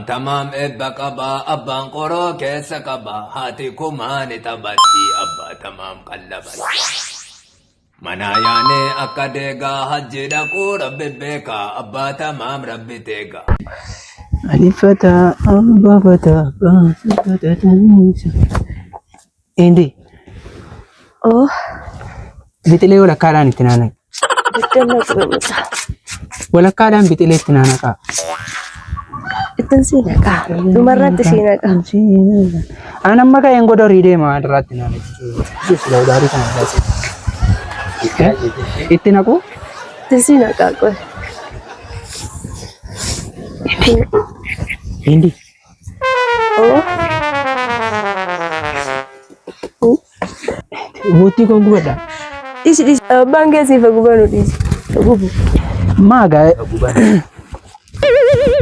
Tamaam eebba qaba abbaan qoroo keessa qaba haati kumaa ni taphatti abbaa tamaam qallabatti. Manaa yaanee akka deegaa hajji dhaquu rabbi beeka abbaa tamaam rabbi teega. Alifata abbaa fata abbaa fata tanisa. Indi Oh, bixilee walakkaadhaan itti naanaqi. biddeen na gube mucaa. Walakkaadhaan bixilee itti naanaqaa. Ittiin sii naqaa. Dhumarratti sii naqaa. An amma ka'een goda horii deema irraatti naanaqi. Sila udaarii kana irraa Itti naqu? Ittiin sii naqaa qoy. Indi Oh. Boottii koon gubadha. Dhiisi dhiisi. Abbaan kee siif gubanu dhiisi. Gubu. Maa gaa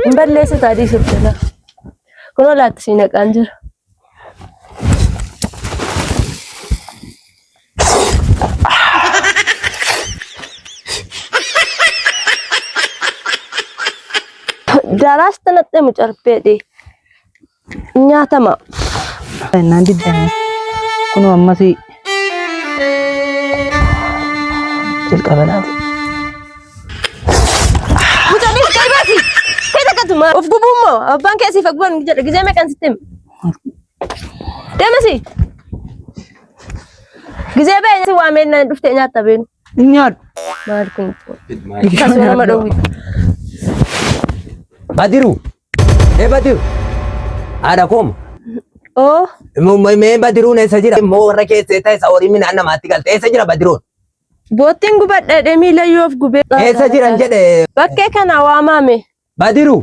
Hin balleessu taa dhiisuuf jala. Kunoo laatti sii naqaan jira. Daraas tanatti mucarpeedhi. Nyaatama. Naan diddame. Kunoo ammas jalqaba laata. Mucaa dhiis galbaasi. Kee takkatuma of gubuu immoo abbaan kee siif guban jedha gizee meeqan sitti hima. Deemasi. Gizee ba'e si waamee na dhuftee nyaatta beenu. Nyaadhu. Maal kun? Akkasuma nama dhowwita. Badiru. Ee Badiru. Haadha kooma. Oo Mee Badiruun eessa jira? Immoo warra keessee ta'e isa horii midhaan namaatti galte. Eessa jira Badiruun? Boottiin gubadha jedhee miila yoo of gubee. Eessa jiran jedhe Bakkee kana waamaame. Badiru.